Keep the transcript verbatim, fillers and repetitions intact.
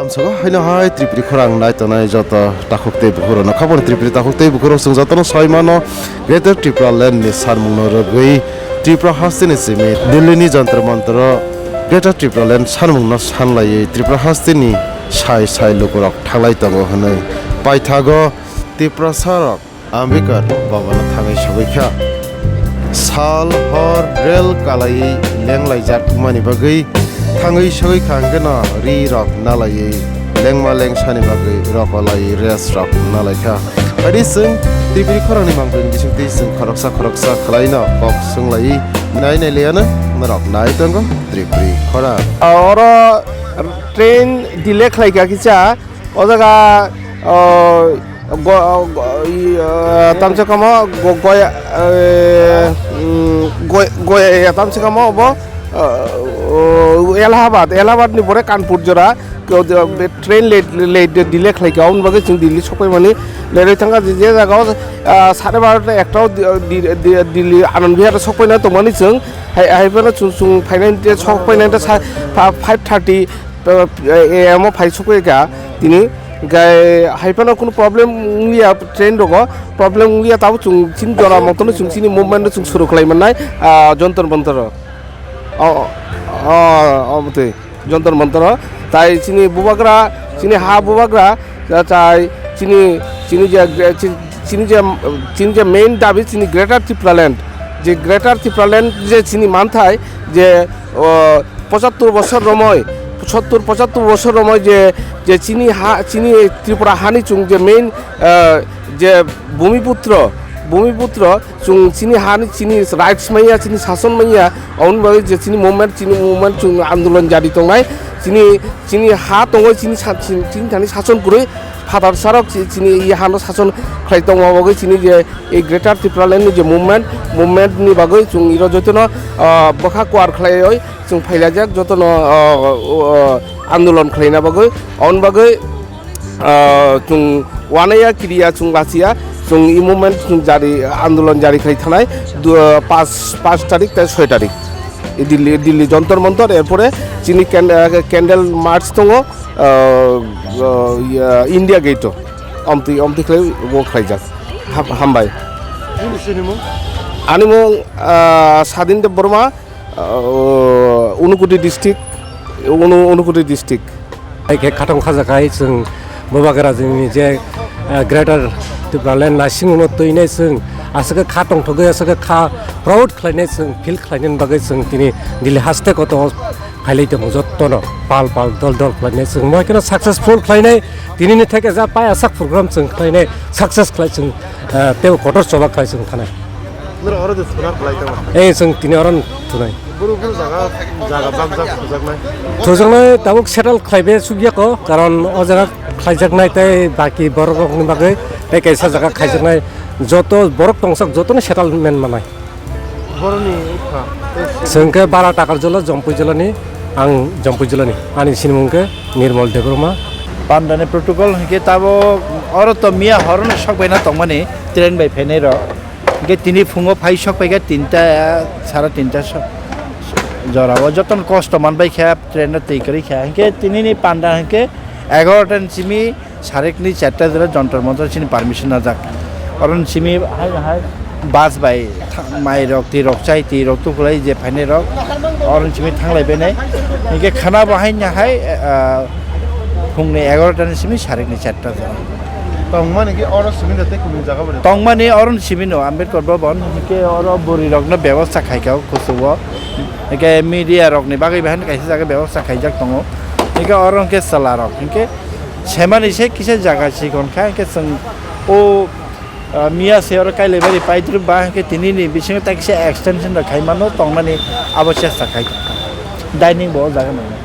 Amsongo haino hai Tripuri khorang nai tongnai joto takhuk tei bukhurokno khaboni Tripuri takhuk tei bukhurok chwng jotono soi mano Greater Tripura Land ni sanmungno rwgwi Tripura hasteni simi Delhi ni Jantar Mantar o Greater Tripura Land sanmungno sanlaiwi Tripura hasteni sai sai lukurok thanglai tongo hwnwi paithago Tiprasarok Ambedkar Bhabano thangwi sogwi kha. Sal hor rel kalaiwi lenglaijak wngmani bagwi thangwi sogwi kha, hwnkhe no ri rok nalaiwi lengma lengsani bagwi rokolaiwi rest rok nalai kha. Adi chwng Tripuri khorangni mangpili bisingtwi chwng khoroksa khoroksa khwlaino kok swnglawi nai nailaiano norok nai tongo Tripuri khorang. Oro train delay khlaikha kisa, o jaga, o, go-, go-, i, ah, tamsa kamo go-, goya, eh, mm, goy-, goya ya tamsa kamo obo, ah, o, Allahabad, Allahabad ni pore Kanpur jora, ko-, de-, be-, train late, late, de-, delay khlai kha, aboni bagwi chwng Delhi sokpai mani late oi thangkha, je, je jaga o, ah, sare barota ekta o di-, di-, di-, Delhi Anand Vihar sokpai na tongmani chwng, hai, hai phano chwng, chwng phainai, sokpai nai sa, fa-, five thirty, A M o phai sokphaikha tini, hwnkhe hai phano kunu problem wngliya train rogo, problem wngliya, tabuk chwng chini jora motono chwng chini movement no chwng suru khlai mannai, ah, Jantar Mantar o. O, o, o, o, bwtwi Jantar Mantar o. Tai chini bubagra, chini ha bubagra, ah, tai chini, chini je, chi-, chini je, chini je main dabi chini Greater Tipraland, je Greater Tipraland je chini manthai, je, o, pochattor bosor romoi, sottor pochattor bosor romoi je, je chini ha, chini Tripura hani chwng je main, ah, je Bhumiputro, Bhumiputro chwng chini hani chini rights manya, chini sason manya, aboni bagwi je chini movement, chini movement chwng andolon jari tongnai, chini, chini ha tongo, chini sa-, chini, chini thani sason kwrwi, phatar sarok chi-, chini i hano sason khlai tongma bagwi chini je ei Greater Tipraland ni je movement, movement ni bagwi chwng iro jotono, ah, bwkha kuar khlaioi chwng phailajak jotono, ah, ah, andolon khlaina bagwi, aboni bagwi, ah, chwng uanaiya kiriya chwng lachiya, chwng i movement chwng jari, andolon jari khlai thanai, du-, ah, paanch, paanch tarik tei soi tarik. I Delhi, Delhi Jantar Mantar, erpore chini can-, ah, candle march tongo, ah, ah, iya, India Gate o. Omtwi, omtwi khlai bo khlaijak. Ham-, hambai. Bini sinimung? Ani mung, ah, Sadin Debbarma, ah, Unakoti district, Unu-, Unakoti district. Hai khe khatong khajakhai chwng bubagra jini je, ah, Greater Tipraland naisingno twinai chwng aswk khe kha tongthogwi aswk khe kha proud khlainai chwng feel khlainani bagwi chwng tini Delhi haste koto phailai tongo jottono pal pal dol dol khlainai chwng moi kheno successful khlainai tinini theke ja pai asak program chwng khlainai success khlai chwng, ah, tei kotor choba khlai chwng thanai. Noro oro de suna khlai tamo. Eh, chwng tini oro thunai. Buru buru jaga, jaga bak jak thujaknai. Thujaknai tabuk settle khlaibe sugya ko, karon o jaga khlaijaknai tei baki borok rokni bagwi tei kaisa jaga khaijaknai joto borok tongsak jotoni settlement manai. Boroni wngkha. Chwng khe Bara Takarjala, Jompui jilani, ang Jompui jilani. Ani sinimung khe Nirmal Debbarma. Pandani protocol hwnkhe tabuk oro to miya horono sokbaina tongmani train bai phainai rok. Hwnkhe tini phungo phai sokpaikha tinta, sara tinta so-, jora o jotono kosto manbaikha train no twi kwrwikha. Hwnkhe tinini panda hwnkhe egarota ni simi Sarikni charta jora Jantar Mantar chini permission najak. Oro ni simi hai hai bus bai tha-, mai rok, twi rok chai, twi rok tukulai je phainai rok. Oro ni simi thanglai bainai. Hingke khana bo hai hai, ah, phungni egarota ni simi sarikni charta jora. Tongmani ke oro simi da tei kunu jaga bo. Tongmani oro ni simi no Ambedkar Bhavan, hingke oro bwrwi rok no bebosta khaika o kuchugo. Hingke media rok ni bagwi bai kaisa jaga bebosta khaijak tongo. Hingke oro hingke chwla rok hingke Semani se kisa jaga chikon kha, hingke chwng o, ah, miya se oro Kailaibari paidrip ba, hingke tini ni bisingo tai kisa extension rok khai mano, tongmani abo chesta khai. Dining bo o jaga nang.